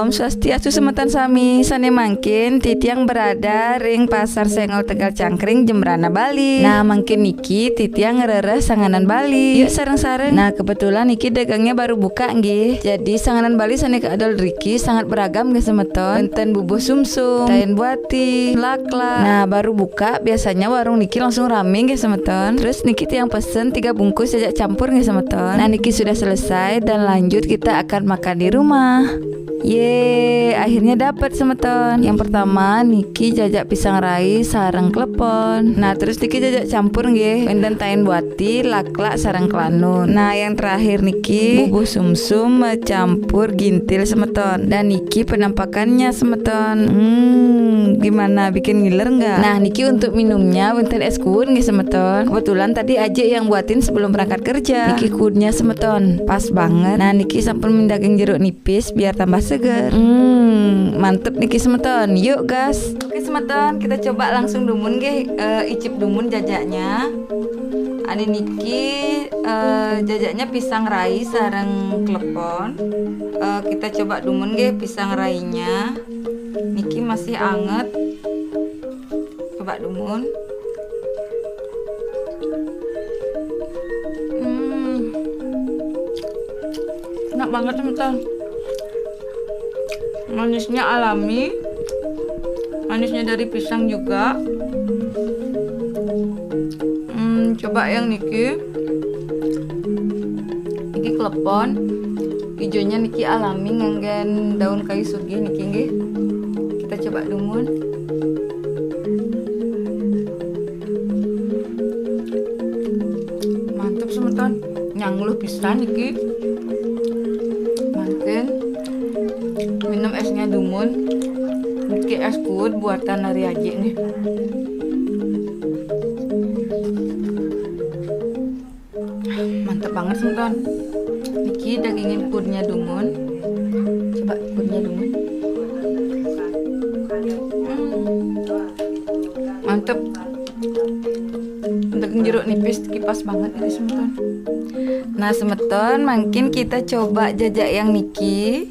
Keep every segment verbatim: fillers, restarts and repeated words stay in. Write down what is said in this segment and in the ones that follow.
Om Swastiastu semeton sami, sane mangkin titiang berada ring Pasar Sengol Tegal Cangkring, Jembrana, Bali. Nah, mangkin niki titiang ngrereh sanganan Bali. Yuk sareng-sareng. Nah, kebetulan niki dagangnya baru buka nggih. Jadi sanganan Bali sane kaadol driki sangat beragam nggih semeton. Wenten bubuh sumsum, taen buati, laklak. Nah, baru buka biasanya warung niki langsung rame nggih semeton. Terus niki tiang pesen tiga bungkus jajak campur nggih semeton. Nah, niki sudah selesai dan lanjut kita akan makan di rumah. Ye, akhirnya dapet semeton. Yang pertama niki jajak pisang rai sareng klepon. Nah, terus niki jajak campur nggih. Wenten taen buati, laklak sareng klanun. Nah, yang terakhir niki bubuh sumsum campur gintil semeton. Dan niki penampakannya semeton. Hmm, gimana, bikin ngiler nggak? Nah, niki untuk minumnya wenten es kuud nggih semeton. Kebetulan tadi Ajik yang buatin sebelum berangkat kerja. Niki kuudnya semeton, pas banget. Nah, niki sampun daging jeruk nipis biar tambah seger. Hmm, mantep niki semeton. Yuk gas. Oke semeton, kita coba langsung dumun nggih, eh, icip dumun jajaknya. Ane niki, eh, jajaknya pisang rai sareng klepon. Eh, kita coba dumun nggih pisang rainya. Niki masih anget. Coba dumun. Hmm. Enak banget semeton. Manisnya alami. Manisnya dari pisang juga. Hmm, coba yang niki. Niki klepon. Ijonya niki alami nganggen daun kayu sugih niki nggih. Kita coba dumun. Mantep semeton, nyangluh pisan niki. Mangkin minum esnya dumun. Niki es kuud buatan dari Ajik nih. Mantep banget semeton. Niki dagingin kuudnya dumun. Coba kuudnya dumun. Hmm. Mantep. Untuk jeruk nipis kipas banget ini semeton. Nah semeton, mungkin kita coba jajak yang niki.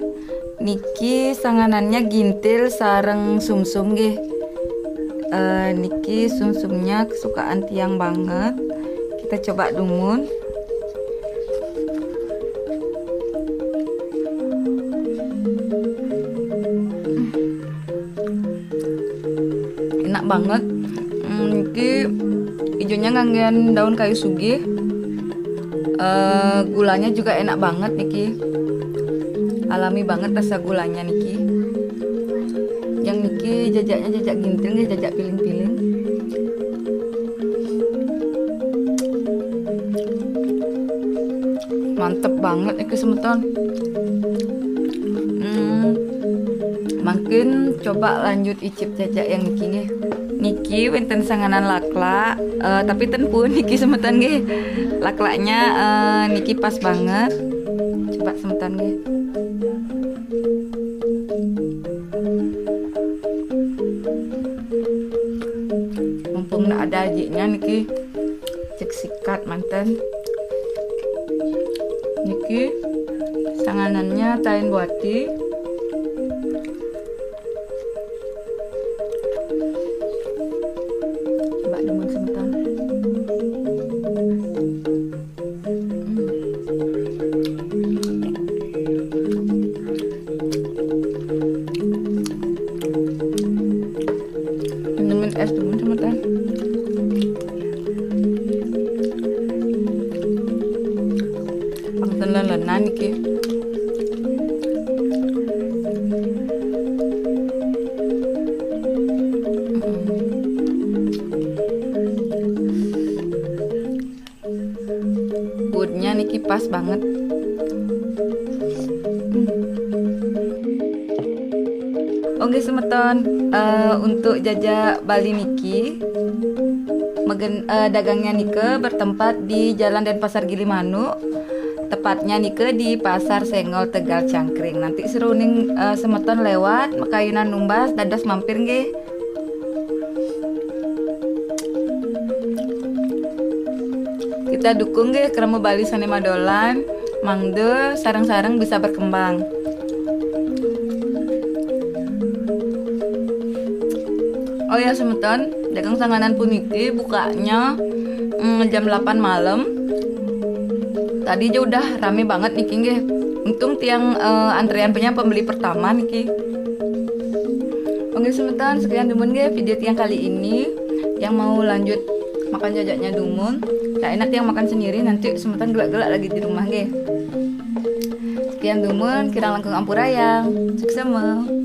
Niki sanganannya gintil sareng sumsum nggih. Eh, niki sumsumnya kesukaan tiang banget. Kita coba dumun. Enak banget. Hmm, niki ijonya nganggen daun kayu sugih. Eh, gulanya juga enak banget niki. Alami banget rasa gulanya niki. Yang niki jajaknya jajak gintil nggih, jajak piling-piling. Mantep banget niki semeton. Hmm, mungkin coba lanjut icip jajak yang niki nggih. Niki wenten sanganan laklak, eh, tapi ten pun niki semeton nggih. Laklaknya, eh, niki pas banget. Coba semeton nggih. Mumpung ada ajiknya niki, cek sikat manten. Niki sanganannya taen buati. Coba demen semeton. Hmm. Nemen es demen semeton. Pang ten lelenan iki. Kuahnya niki pas banget. Hmm. Oke semeton, eh, untuk jajak Bali niki, megen-, eh, dagangnya nika bertempat di Jalan Denpasar Gilimanuk, tepatnya nika di Pasar Sengol Tegal Cangkring. Nanti seruning, eh, semeton lewat, makayunan numbas, dados mampir nggih. Kita dukung nggih krama Bali sane madolan, mangda sareng-sareng bisa berkembang. Oh ya semeton, dagang Sanganan puniki bukanya mm, jam delapan malam. Tadi aja udah rame banget niki nggih. Untung tiang eh, antrean punya pembeli pertama niki. Oke semeton, sekian dumun nggih video tiang kali ini. Yang mau lanjut makan jajaknya dumun, ya enak tiang makan sendiri, nanti semeton gelak-gelak lagi di rumah nggih. Sekian dumun, kirang langkung ampurayang. Suksema.